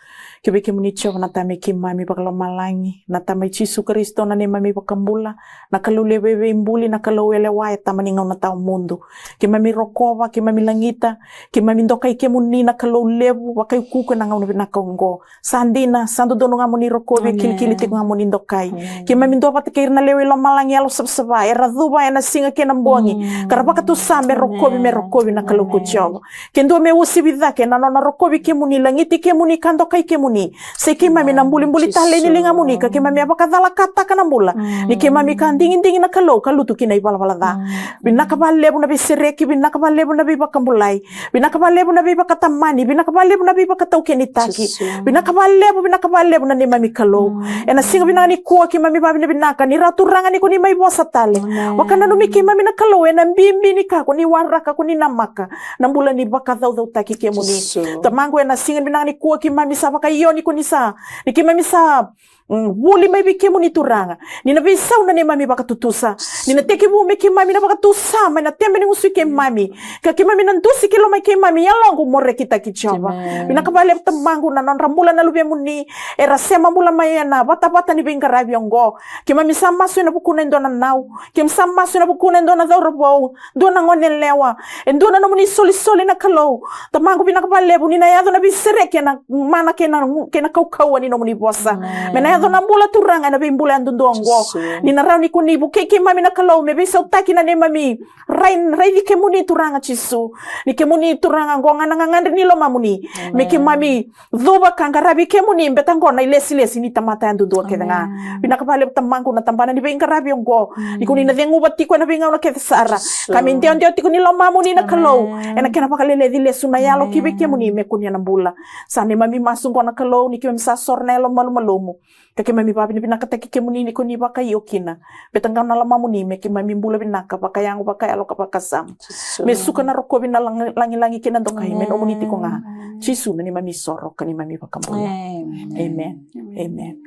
Ki vei kemuni Jiova na Tamai keimami vakalomalagi, na Tamai Jisu Karisito na neimami vakabula, na Kalou levu e veibuli, na Kalou e lewa, e Tama ni gauna tawamudu. Keimami rokova, keimami lagita, keimami dokai kemuni na Kalou levu, vakaiukuuku ena gauna vinaka oqo. Sa dina, sa dodonu ga mo ni rokovi, e kilikili tiko ga mo ni dokai. Keimami dua vata kei ira na lewe i lomalagi, yalo savasava, era cuva ena siga kei na bogi. Ka ra vakatusa me rokovi, me rokovi na Kalou ko Jiova. Ke dua me uasivi cake na nona rokovi kemuni, lagiti kemuni, ka dokai kemuni. Sa i keimami na bulibuli talei ni ligamuni, ka keimami a vakacalakataka na bula. Ni keimami ka digidigi na Kalou, ka lutu ki na ivalavala ca. Vinaka vakalevu na veisereki, vinaka vakalevu na veivakabulai. Vinaka vakalevu na veivakatamani, vinaka vakalevu na veivakataukenitaki. Vinaka vakalevu, vinaka vakalevu na neimami Kalou. Ena siga vinaka nikua keimami vavinavinaka, ni ra Turaga ni ko ni mai vosa tale. Vakananumi keimami na Kalou, ena bibi ni ka ko ni waraka, ko ni namaka. Na bula ni vakacaucautaki kemuni. Tamaqu ena siga vinaka nikua keimami sa vakaio ni ko ni sa. Ni keimami sa Mm, vuli mai vei kemuni Turaga. Ni na veisau na neimami vakatutusa. Ni na tekivu me keimami na vakatusa mai na tebe ni gusu i keimami. Ka keimami na dusi ki loma i keimami, yaloqu mo rekitaki Jiova. Vinaka vakalevu Tamaqu na nodra bula na luvemuni. Era sema bula mai ena vatavata ni veiqaravi oqo. Keimami sa masu ena vukuna e dua na nau. Keimami sa masu ena vukuna e dua na cauravou. Dua na gone lewa, e dua na nomuni solisoli na Kalou. Tamaqu vinaka vakalevu, ni na yaco na veisereki ena mana kei na, kei na kaukauwa ni nomuni vosa. Me na yaco na bula Turaga ena veibula yadudua oqo. Ni na rawa ni ko ni vukei keimami na Kalou, me veisautaki na neimami rai, raici kemuni Turaga Jisu. Ni kemuni Turaga oqo ga na gagadre ni lomamuni. Me keimami cuva ka qaravi kemuni, beta oqo na ilesilesi ni tamata yadudua kece ga. Vinaka vakalevu Tamaqu na tabana ni veiqaravi oqo. Ni ko ni na ceguva tiko ena veigauna kece sara. Ka me dewadewa tiko ni lomamuni na Kalou. Ena kena vakaleleci lesu na yalo ki vei kemuni me kunea na bula. Sa neimami masu oqo na Kalou, ni keimami sa soro na yalo malumalumu. Ka keimami vavinavinakataki kemuni ni ko ni vakaio kina. Beta qo na lomamuni me keimami bula vinaka, vakayago, vakayalo ka vakasama. Me suka na rokovi, na lagilagi kei na dokai me nomuni tiko ga. Jisu na neimami soro ka neimami vakabula. Amen. Amen.